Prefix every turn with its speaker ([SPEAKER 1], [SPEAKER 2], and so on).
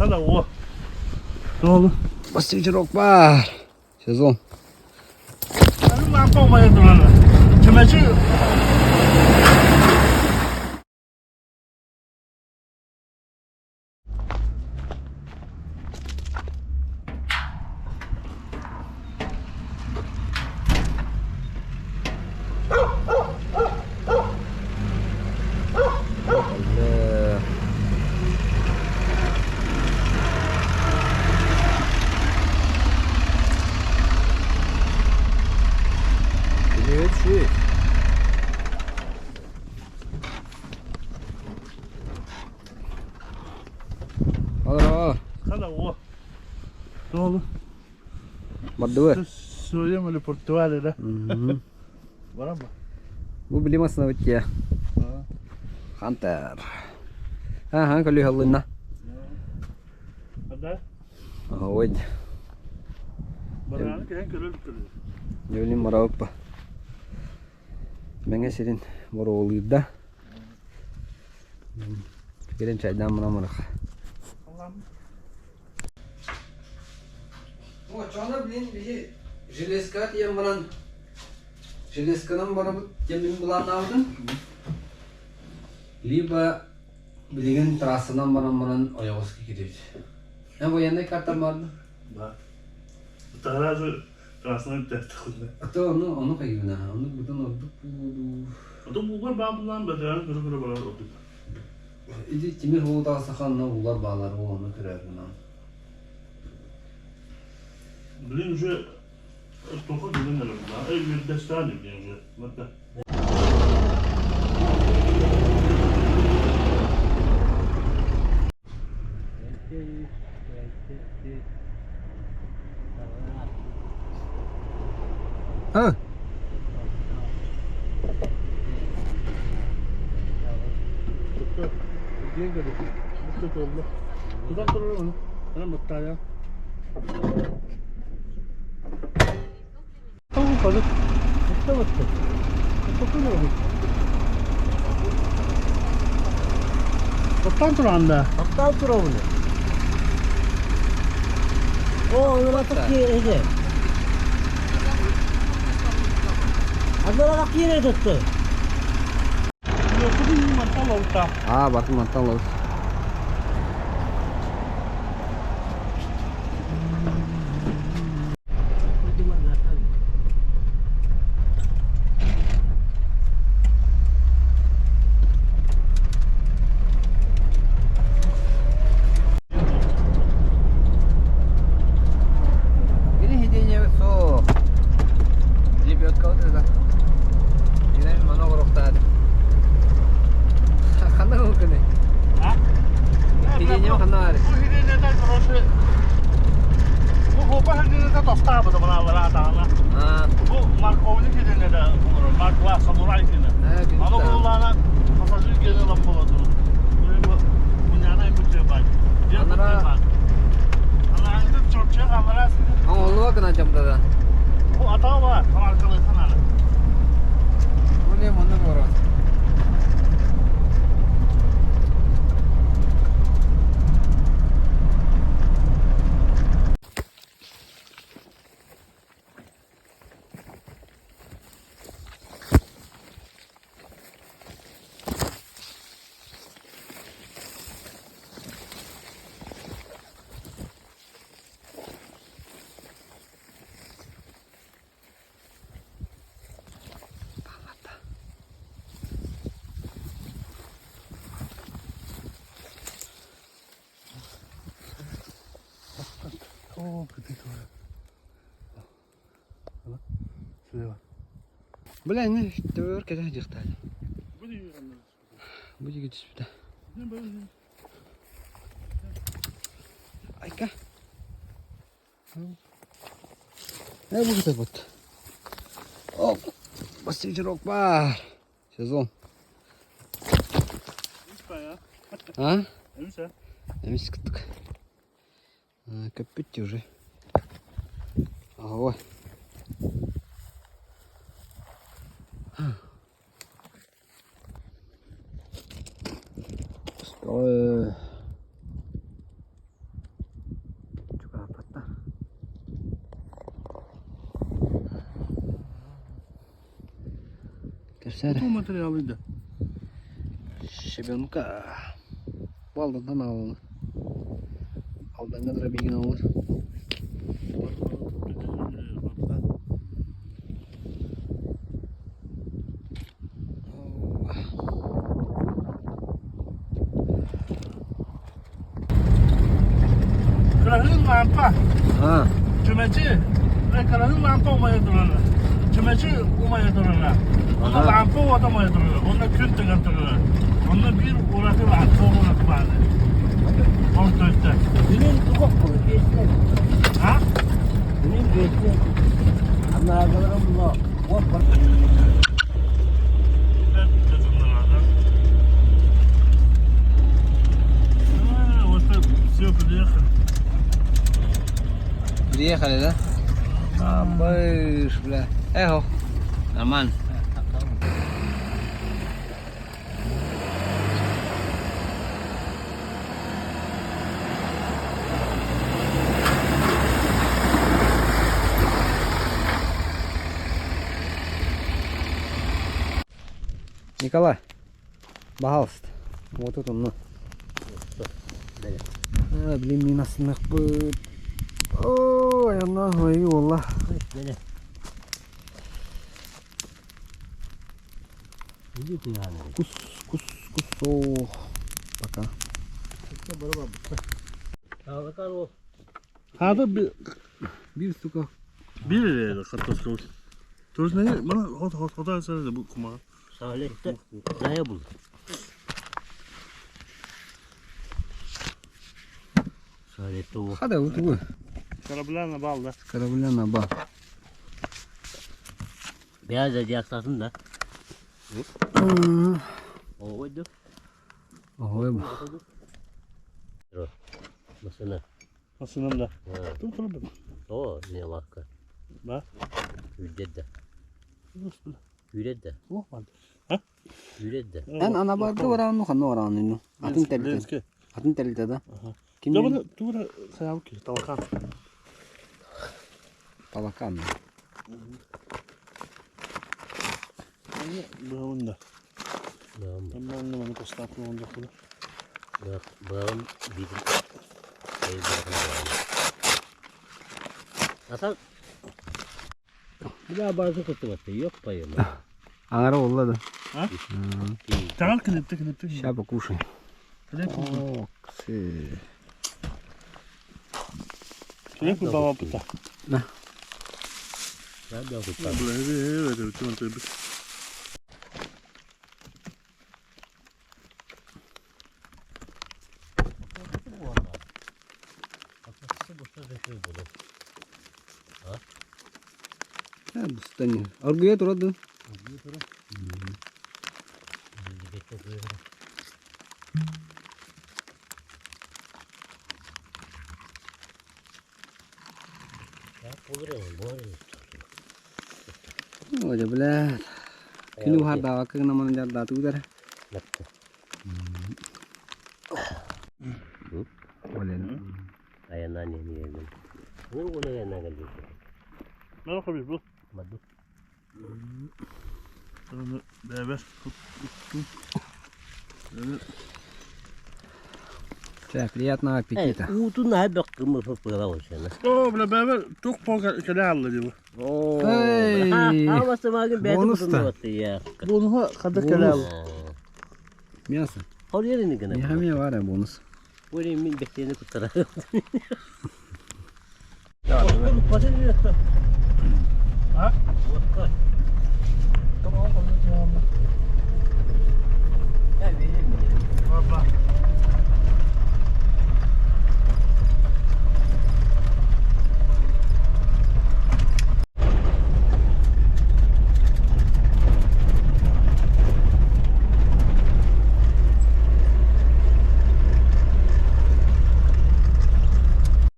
[SPEAKER 1] Хана о. Туолу.
[SPEAKER 2] Бастыҥ баар. Сезон.
[SPEAKER 1] Чөмөчү
[SPEAKER 2] Бардыбы.
[SPEAKER 1] Суруйам или Португалия, да? Баран ба?
[SPEAKER 2] Бу билим основы те. Хантер. Ага, көлү халлынна.
[SPEAKER 1] Да?
[SPEAKER 2] Ой.
[SPEAKER 1] Баран кэһэн көрөр көрөр.
[SPEAKER 2] Дьөлүн барабыппа. Мэҥэ сирин боруолуурда. Кэлэн чайдаан баран барах. Оччоҕуна блин биһи железка тиийэн баран железканан барабыт диэн мин былааннаабытым. Либо билигин трассанан баран баран ойоҕоско киирбит. Эн военный картан бардын?
[SPEAKER 1] Да. Сразу трассанан үттэхтэ.
[SPEAKER 2] А то ону ону хайыына, ону бутун ордук буолуу.
[SPEAKER 1] Ото буулар баабылаан бэтэрээн көрө-көрө барар ордук.
[SPEAKER 2] Ити тимир уулаах саха онно уулар баалар ону көрөөрүнэн.
[SPEAKER 1] Блин уже тоха билин эрэ эй үөрдэстээн блин уже мата.
[SPEAKER 2] А?
[SPEAKER 1] Оттон туранда.
[SPEAKER 3] Оттон турабын. О, ыратык киирedi. Аннара киирedi tuttu.
[SPEAKER 2] Аа, батын мантан ылабыт. Или сиденье суох. Лебедка вот это. Инэн мана оруктаады. Ханна ылкыны? Сиденье ханна аары?
[SPEAKER 1] Бу сиденье короче, бу хопа сиденье тостаабыта мына атаана. Бу морковник сиденье морква самурай сиденье. Аны буллаана пассажир келе лап болот. Муняна бүтө бай.
[SPEAKER 2] Анара.
[SPEAKER 1] Ана чорча анара.
[SPEAKER 2] Оҥоллуга гына дьамдада.
[SPEAKER 1] Бу атаа бар, тамаркалы сананы.
[SPEAKER 2] Бу не манна барат. Бля, не, төбөр кэтэх дьахтаали. Бу диги түспүтэ. Айка. Э, бу кытар вот. Оп, бастыҥчырок баар. Сезон. А? Эмис кыттык. Көппүт уже. Ой. Сэр.
[SPEAKER 1] Тутуу материалы да.
[SPEAKER 2] Щебенка. Бу Алданнан аҕаллылар. Алдаҥҥа дробигин аҕаллылар.
[SPEAKER 1] Кыраһыын лаампа.
[SPEAKER 2] А,
[SPEAKER 1] Чүмэчи. Кыраһыын лаампа умайа турара. Чүмэчи умайа турара. Онно лаампа уота умайа турара. Онно күн тыган турара. Онно биир ураты лаампа ураты баары. Ол төттө.
[SPEAKER 3] Günün tukok bunu geçti.
[SPEAKER 1] А?
[SPEAKER 3] Günün geçti. Anlarlarım bu. Hop.
[SPEAKER 1] Вот все, приехали.
[SPEAKER 2] Приехали, да? А, быш, бля. Эхо. Нормально. Николай, пожалуйста. Вот тут он, ну. А, блин, мин астыныахпыт. Ой, нахуй, уолла. Кус, кус, кус, ох. Пока.
[SPEAKER 1] Хада bir
[SPEAKER 2] Биир сука.
[SPEAKER 1] bir liraya картошка. Тоже не, мана хот хот хот söyledi bu kuma.
[SPEAKER 3] Salih'te neye buldu? Salih'te o.
[SPEAKER 2] Хада, вот такой.
[SPEAKER 1] Karablarla balda.
[SPEAKER 2] Корабля ба.
[SPEAKER 3] Beyaz acı da. O oydu.
[SPEAKER 2] Ой,
[SPEAKER 3] Masana.
[SPEAKER 1] Nasılım da. Dur dur dur.
[SPEAKER 3] O ne laka.
[SPEAKER 1] Ba.
[SPEAKER 3] Ücret de.
[SPEAKER 1] Dur dur.
[SPEAKER 3] Ücret de.
[SPEAKER 1] Oh man.
[SPEAKER 3] Ücret de.
[SPEAKER 2] Эн анабарга барааны ханна барааны ну. Атын тәрилтэ. Атын тәрилтэ да. Ким
[SPEAKER 1] Добра, тура хаялки, талахан.
[SPEAKER 2] Талакан.
[SPEAKER 1] Быһында.
[SPEAKER 3] Tamam.
[SPEAKER 1] Ben de bana kostaplı olacak bu.
[SPEAKER 3] Bağım bir şey Hasan bir daha bazı kutu battı. Yok payım.
[SPEAKER 2] Аңара олла да.
[SPEAKER 1] Tamam klipte klipte.
[SPEAKER 2] Ща покушай.
[SPEAKER 1] Klip
[SPEAKER 2] О, ксы.
[SPEAKER 1] klip baba puta.
[SPEAKER 3] Ben de kutu.
[SPEAKER 1] Evet evet evet evet.
[SPEAKER 2] Бустани. Аргуя турады. Ой, бля. Күнү хардава кыгна манан жарда тугдар. Олен.
[SPEAKER 3] Ayağından yemeyelim. Bu bunu ayağından geldi.
[SPEAKER 1] Ne bakabilir bu?
[SPEAKER 3] Madu.
[SPEAKER 1] Onu beraber tut tut.
[SPEAKER 2] Ча, приятного аппетита.
[SPEAKER 3] Uğutun da hep kırmızı fırla olsun.
[SPEAKER 1] О, бля, beraber çok poka kele aldı diyor.
[SPEAKER 2] Эй!
[SPEAKER 3] Ama sabahın beyazı
[SPEAKER 2] Бонус-то.
[SPEAKER 3] kutunun battı ya.
[SPEAKER 1] Bunu kada kele aldı.
[SPEAKER 2] Мясо.
[SPEAKER 3] Hor yerini gene.
[SPEAKER 2] Мехаме вара бонус.
[SPEAKER 3] Burayı min bekleyeni kurtaralım.